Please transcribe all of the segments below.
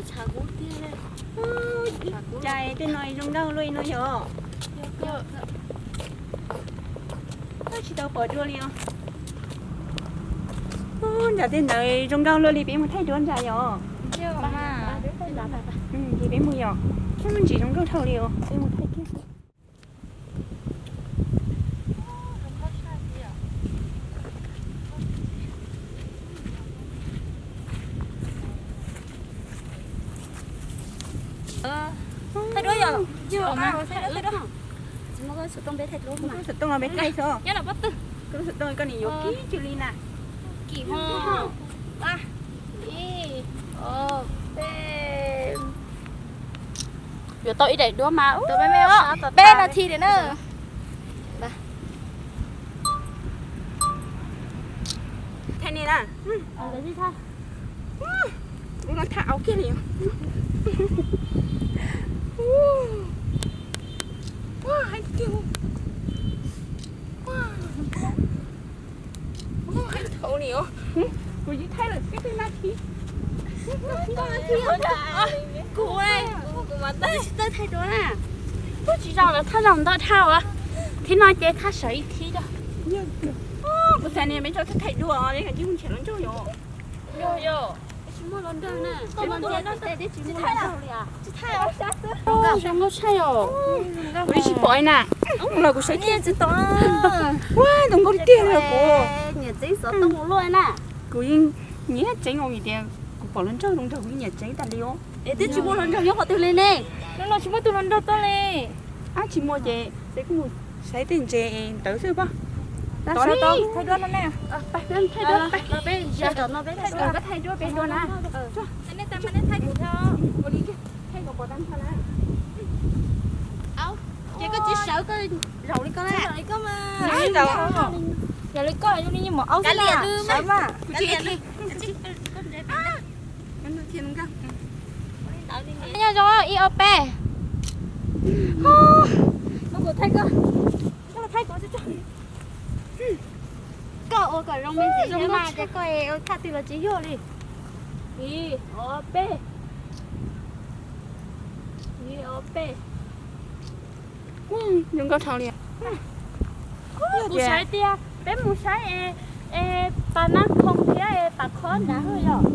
Cas tej no zoo nkauj luaj li no yog? Tsis tau pom dua li os. Ntsam tej ntawd zoo nkauj luaj li, peb mus thaij duab ntsam yog? Ces peb mus yog, ntsis zoo nkauj dhau li os, peb mus thaij kiag. Thaij duab yog? Xov tooj los peb thaij xwb. Koj lub xov tooj koj nim yuav kib cia li na. Yuav tau ib daim duab mas peb nas this li na. Thaij ni na. Ub, no thaj au kiag li. Ua, hais tiag. Ua, hais thaum li os. Kuv yeej thaij lawm peb nas this. Kuv, kuv mas tsis tau thaij duab na. Kuv tsis zoo lawv thaj zaum ntau dhau. Thib no ces thaj sawv ib thib. Kuv xav niam peb tso thaij duab, peb mus nrhiav hluas nraug yom. Tsis muaj hluas nraug na. Tsis thaij li. Zoo nkauj tshaj os. Kuv yeej tsis pom na. Los kuv saib kiag tsis tau. Ua, zoo nkauj tiag li kuv. Nyiam tseeb xov tooj ua luaj na. Kuv yeej nyiam tseeb os, vim tias kuv pom hluas nraug zoo nraug kuv yeej nyiam tseeb tas li os. Es twb tsis muaj hluas nraug nyob qhov twg li ne? Hnub no tsis muaj tus hluas nrog tuaj li. Ab, tsis muaj ces peb kuj mus saib tej ntses ntawd xwb pob. Thaij duab no ne. Thaij duab peb dua na. Ces koj tsis sawv koj zaum li koj na. Zaum li koj zoo li nyuag maum aub xwb na. Sawv mas. Nyob zoo ib ob peb. Koj ua kom zoo me ntsis mas ces koj ua thaj twg los tsis yog li. Ib ob peb. Ib ob peb. Zoo nkauj dhau li. Kuv xav tias peb mus saib es pas nab khoom thiab es pas khob nrad hwj yom.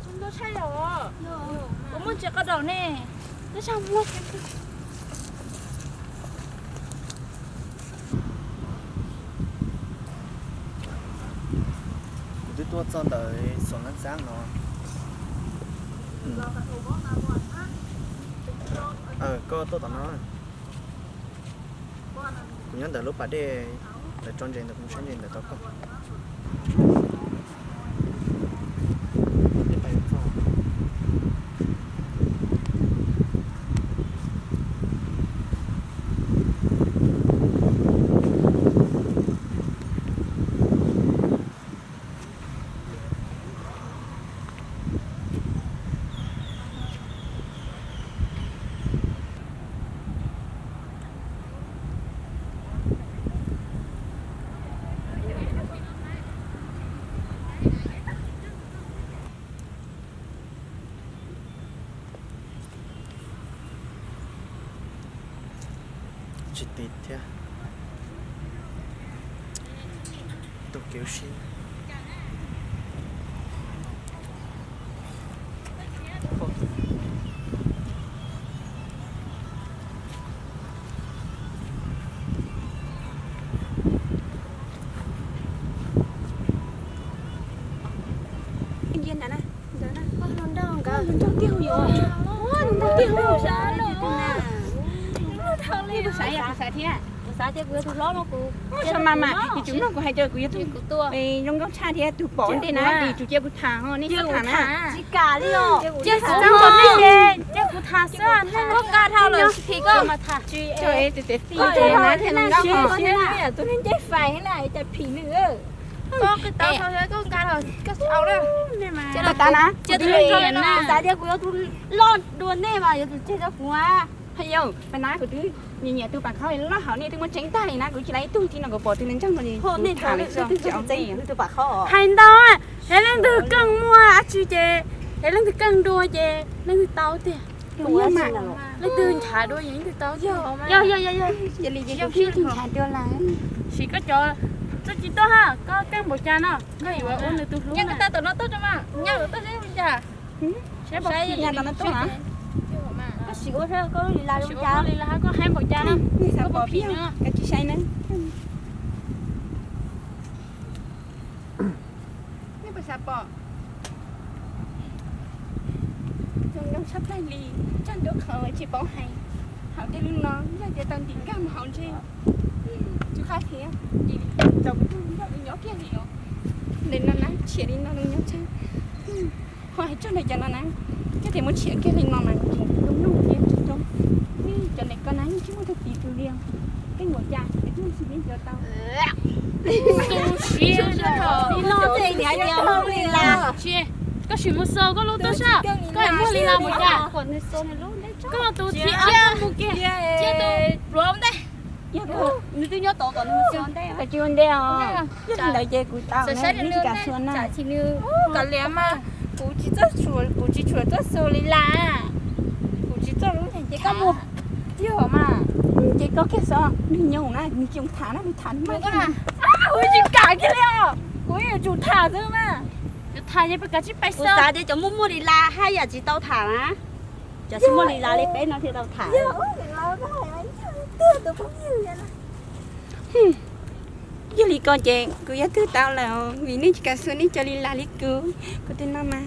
Zoo nkauj tshaj yom. Kuv muaj ntsis qos daum ne. Twb tsis muaj. Kuv twb tuaj txog ntawm Xos Nab Xab no. Koj tuaj tom no. Kuv nyob ntawm lub pas dej, ntawm tso ntses ntawd, kuv mus saib ntses ntawd tau koj. Tsis tiv thiab. Tus kev ua si. Ntawd na, ntawd na, hluas nraug nkawd, hluas nraug tiag yom, hluas nraug tiag, hluas nraug tiag. Kuv xav yog kuv xav thiab. Xav tias kuv yog tus hlob no kuv, mas mas yus tsum nug kuv hais tias kuv yog tus zoo nkauj tshaj thiab tus pom ntej na, vim tsum cia kuv tham ho nej tsis tham na. Tsis kam li os. Cia kuv tham nej, cia kuv tham xwb, nej nyob qab dhau lawm phim koj mas tham. Tus neeg nceb fais na, cas phim nws. Koj qis tau tau koj nqa los koj tsis au na. Cia tus neeg ntawd xav tias kuv yog tus loj dua nej mas yuav tsum tseg rau kuv. Hais yau, pab na kuv twb nyiam nyiam tus pam khaub loj hauv nej twb muaj tseeb tag li na, kuv tsis laib ib tug thiab no kuv pom tus neeg ntseeg no li. Hais ntau, yog leej twg keej muaj dab tsi ces, yog leej twg keej dua ces leej twg tau tiag. Leej twg nchav dua ces leej twg tau. Yog, yog, yog, yog. Cia li ces kuv thiaj nchav dua lawm. Sim koj cov txuj ci tuaj ha, koj keej npaum cas no koj yuav ua nws tus hlub. Nyob tom no tuaj tso mas, nyob tom no tuaj seb li cas. Koj sim ua saib koj li las li cas, koj haib npaum cas no. Koj pom pib no, koj tsis saib na. Nej puas xav pom? Zoo nkauj tshaj plaws li, txog ntua qhov tsis paub hais. Hauv tej lub no yog tias tau ntim nkag mus hauv ntshe tsis qab thiab, ces tau kuv tug nrog wb nyob kiag li os. Ntawm no na, tshiab li no zoo nyob tshaj. Ho hais txog ntawm cov no na, yog tias muab tshiab kiag li no mas zoo nyob thiab tsis zoo. Cov ntawm ko na yeej tsis muaj tug tiv tus li os. Keej npaum cas es twb tsis muaj cov tau. Koj sim mus xaus koj lub tub sab, koj muaj li las npaum cas? Koj tus thib ob mus kiag, cia tus pluav ntej. Nws twb nyob tod kom nws mus xaus ntej. Koj tsis ua ntej os. Yog li ntawd ces kuv tau, nws tsis kam xua na. Kav liam mas, kuv tsis txawj, kuv tsis tshua txawj xua li las. Kuv tsis txawj lub, ces koj mus. Yog mas, ces koj kiag xwb, nws nyob na, nws tsis tham na, nws tham nws mas. Kuv tsis kam kiag li os, kuv yuav tsum tham xwb mas. Tham ces peb kav tsij pais xwb. Kuv xav tias cov muaj muaj li las haj yam tsis tau tham na. Cov tsis muaj li las li peb no thiaj tau tham. Yog li ko ces kuv yuav twg tau lawm, vim nej tsis kam xua nej cov li las li kuv, kuv twb no mas.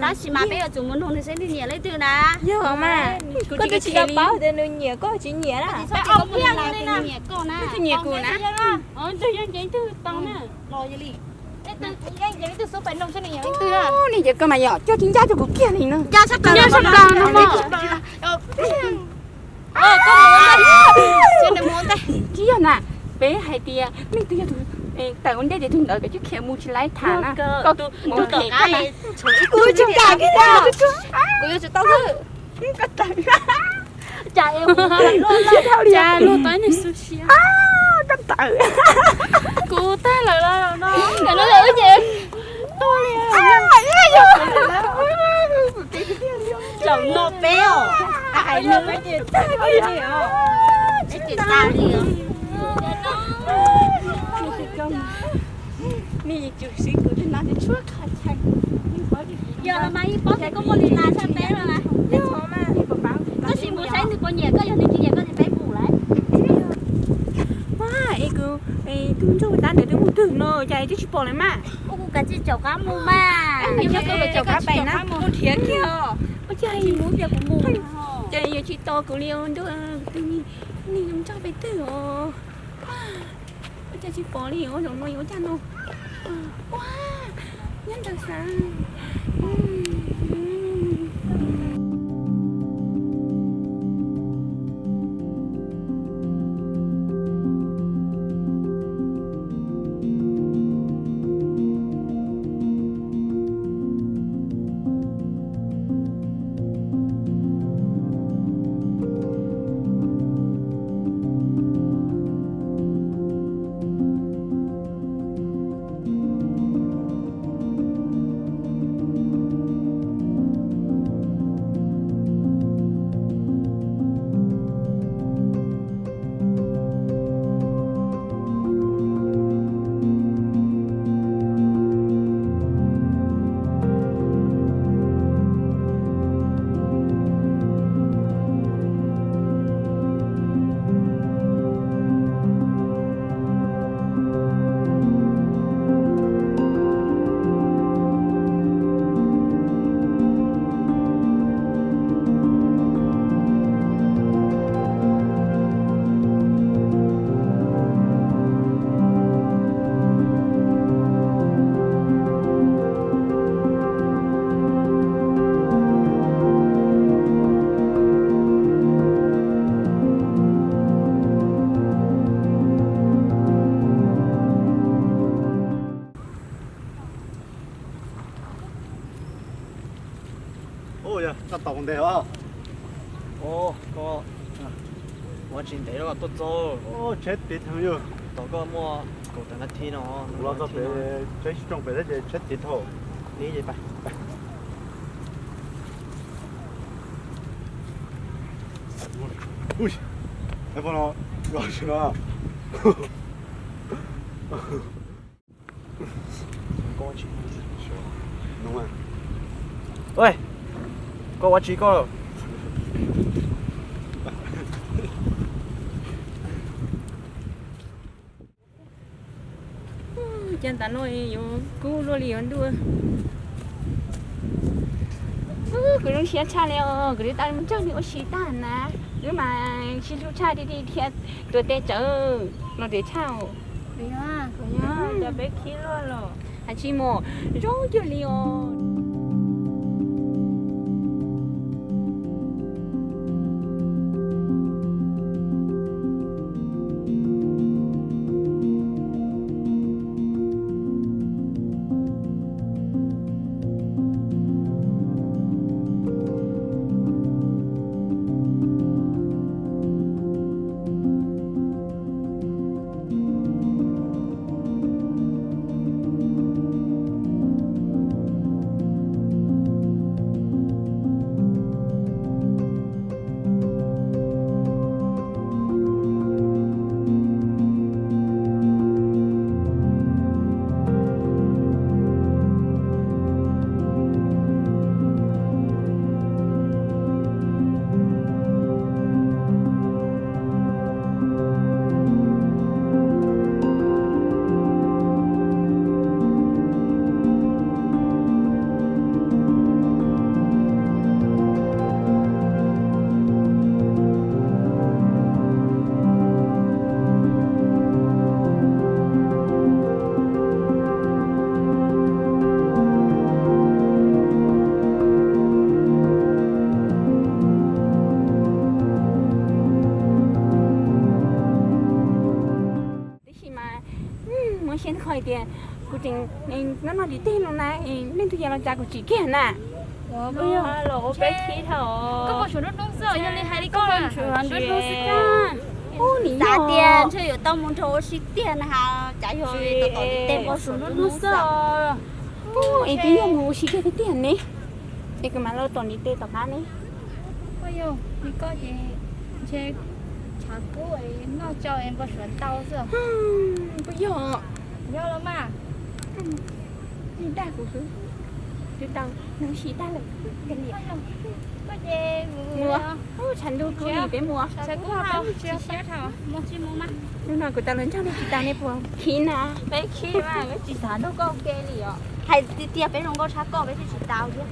Tab sis mas peb yuav tsum mus nug nws seb nws nyiam leej twg na. Yog mas, kuv twb tsis tau paub tias nws nyiam koj tsis nyiam na. Nws twb nyiam kuv na. Nej cov koj mas yog coj tib ncaj rau kuv kiag li no. Ncaj tshaj plaws no. Tsis yog na, peb hais tias leej twg yog tus tawm ua ntej ces tus ntawd kav tsij khiav mus tsis laib tham na. Koj tus mus them koj na. Kuv tsis kam kiag. Kuv yuav tsum tau xwb. Cas luag tau ib niag xu siab. Koj tawm. Kuv tag lawm los no. Tam no wb ces tuag li. Zaum no peb os, hais nws ces tag li os. Peb ces tag li os. Nej yuav tsum siv kuv tej no ces tshuab qhov chaw. Yog los mas yeej paub tias koj muaj li nas tshaj peb no na. Koj sim mus saib nws puas nyiam koj, yog nws tsis nyiam koj ces peb mus lawm. Ua, es kuv, es tus ntsuag tab ntawd twb mus twg no cas twb tsis pom lawm mas. Ua kuv kav tsij caum qab mus mas. Caum qab pais na, mus nrhiav kiag os. Ua cas mus tias kuv mus, ces yuav tsis tos kuv li os ntuj, tus neeg zoo nraug pes twg os. Ua cas tsis pom li os, zaum no yuav ua cas no. Ua, nyob ntawd xav. Koj tos ntev os. Ua tsis ntev los tuaj txog. Tsheb tiv thoob yog. Tos koj muaj kaum tawm nas this no. Los txog pem tsheb sib rooj pem thiab ces tsheb tiv thoob. Li ces pais. Koj ua tsi koj? Cas tas no yuav kub luaj li yuav ntuj. Kuv zoo siab tshaj li os, kuv twb tau mus nrog nws ua si tag na. Wb mas sib hlub tshaj li dhia tuam tes tsawv los ntev tshaj. Cas peb khib luaj los hais tsis mus zoo cuag li os. Tab sis mas muaj siab qhov hais tias kuv tseem nyob noj ntiv teg no na, leej twg yuav los tsa kuv tsim kiag na. Koj pom suav nruab hnub xwb, yog li hais li koj pom suav nruab hnub xwb. Ub, nim xav tias ntshe yuav tau mus nrog ua si tiag na has, cas yog tom ntiv teg pom suav nruab hnub xwb. Es twb yog mus ua si tiag tiag ne, es kuv mam los tom ntiv teg tom qab ne. Koj yog li koj ces ntshe tshav kub noj tsau es pom suav ntau xwb. Puas yog? Yog los mas. Dag kuv xwb, twb tau mus ua si tag lawm. Koj ces mus, tshav ntuj kub li peb mus. Hnub no kuv tau los nrog nej tsis tau nej puas khib na? Peb khib mas tsis xav nrog koj ua ke li os. Hais tiag tiag peb zoo nkauj tshaj koj peb thiaj tsis tau thiab.